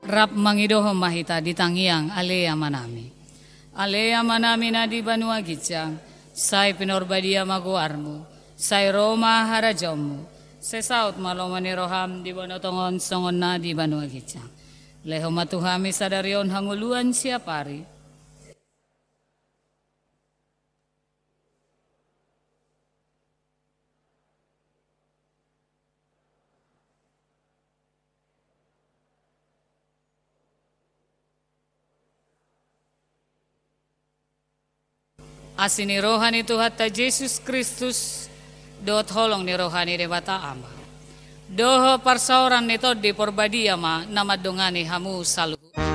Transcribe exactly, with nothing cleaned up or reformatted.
Rap mangidohon ma hita di tangiang Ale Amanami. Ale Amanami na di banua ginjang, sai pinarbadia ma goarmu, sai ro ma harajaonmu, sai saut ma lomo ni roham di banua tonga on songon na di banua ginjang. Lehon ma tu hami sadari on hangoluan siapari. Asi ni roha ni Tuhanta Jesus Kristus, dohot holong ni roha ni Debata Ama, dohot parsaoran ni Tondi Porbadia ma na mandongani hamu saluhutna.